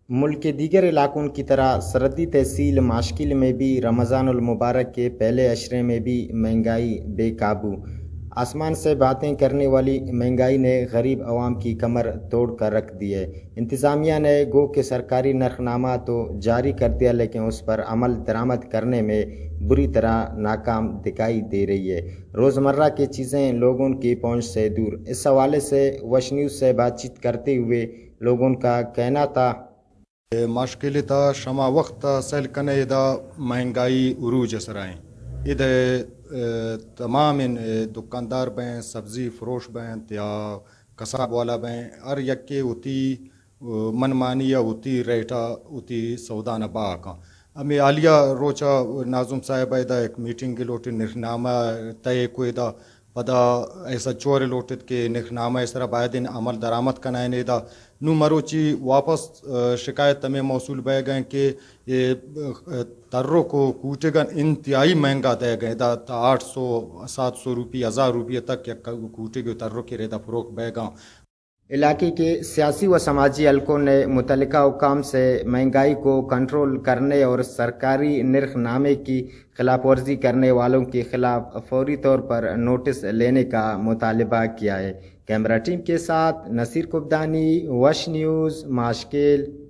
ملک کے دیگر علاقوں کی طرح سرحدی تحصیل ماشکیل میں بھی رمضان المبارک کے پہلے عشرے میں بھی مہنگائی بے قابو۔ آسمان سے باتیں کرنے والی مہنگائی نے غریب عوام کی کمر توڑ کر رکھ دی ہے۔ انتظامیہ نے گو کہ سرکاری نرخ نامہ تو جاری کر دیا، لیکن اس پر عمل درآمد کرنے میں بری طرح ناکام دکھائی دے رہی ہے۔ روزمرہ کی چیزیں لوگوں کی پہنچ سے دور۔ اس حوالے سے وش نیوز سے بات چیت کرتے ہوئے لوگوں کا کہنا تھا۔ ماشکیل تا شما وقت سیل کنے، ادا مہنگائی عروج سرائیں۔ ادا، اے، تمام ان، اے، دکاندار بیں، سبزی فروش بیں یا قصاب والا بیں، ہر یکے وتی، اے، من مانی یا وتی ریٹا وتی سودا نہ با کن۔ ہمیں حالیہ روچا ناظم صاحب ادا ایک میٹنگ لوٹی، نرخ نامہ طے کو ادا پدا ایسا چور لوٹت کہ نرخ نامہ ءِ سرا باید ان عمل درآمد کنائین ادا۔ نوں مروچی واپس، اے، شکایت ہمیں موصول بئیگ ءَ کہ اے، اے، ترک و کوٹگن انتہائی مہنگا دئیگ ءَ، ادا تا آٹھ سو، سات سو روپی، ہزار روپی تک یک کوٹگے ترک ءِ ردا فروخت بئیگاں۔ علاقے کے سیاسی و سماجی حلقوں نے متعلقہ حکام سے مہنگائی کو کنٹرول کرنے اور سرکاری نرخ نامے کی خلاف ورزی کرنے والوں کے خلاف فوری طور پر نوٹس لینے کا مطالبہ کیا ہے۔ کیمرہ ٹیم کے ساتھ نصیر کبدانی، وش نیوز، ماشکیل۔